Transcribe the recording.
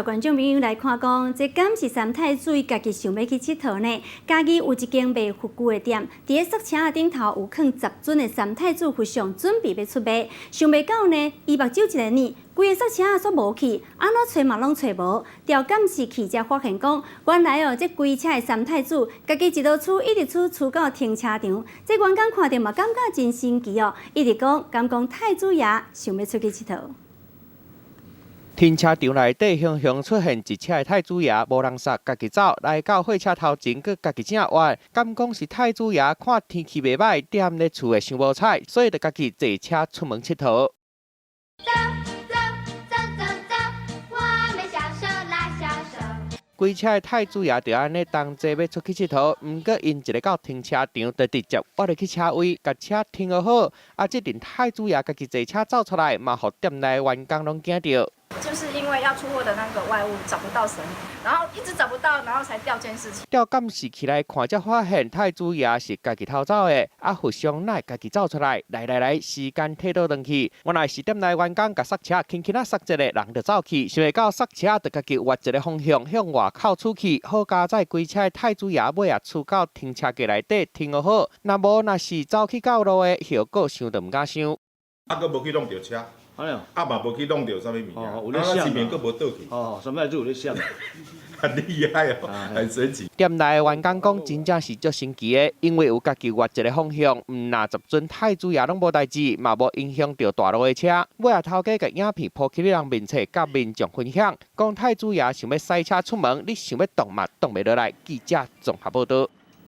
觀眾朋友來看講，這敢是三太子家己想欲去𨑨迌呢？嘉義有一間賣佛具的店，佇咧剎車仔頂頭有囥10尊的三太子佛像，準備欲出賣。想袂到呢，伊目睭一个捏，規个剎車仔煞無去，按怎揣嘛攏揣無。調監視器才發現講，原來哦，這規車的三太子家己一路趨，一直趨趨到停車場。這員工看著嘛，感覺真神奇哦，一直講，敢講太子爺想欲出去𨑨迌。停車場內底，雄雄出現一車的太子爺，無人剎，家己走來到貨車頭前，閣家己正彎。敢講是太子爺看天氣袂䆀，踮咧厝會傷無彩，所以就家己坐車出門𨑨迌。走走走走走，我們小手拉小手。規車的太子爺就按呢同齊欲出去𨑨迌，毋過𪜶一下到停車場，就直接挖入去車位，共車停予好。啊，這陣太子爺家己坐車走出來，嘛予店內員工攏驚著。就是因為要出貨的那個外物找不到神，然後一直找不到，然後才調監視器。調監視器來看，才發現太子爺是家己偷走的，啊，佛像哪會家己走出來？來來來，時間退倒轉去，原來是店內員工共剎車輕輕仔剎一下，人就走去，想袂到剎車就家己挖一个方向向外口出去，好佳哉規車的太子爺尾仔出到停車格內底停予好，若無若是走去到路的，後果想都毋敢想。啊，閣無去弄著車。啊嘛無去弄著啥物物件，啊，前面閣無倒去。哦，三太子有咧閃。很厲害哦，很神奇。店內員工講，真正是足神奇的，因為有家己挖一个方向，毋若10尊太子爺攏無代誌，嘛無影響著大路的車。尾仔頭家共影片 po 去人面冊，佮民眾分享，講太子爺想欲駛車出門，你想欲擋嘛擋袂落來。記者綜合報導。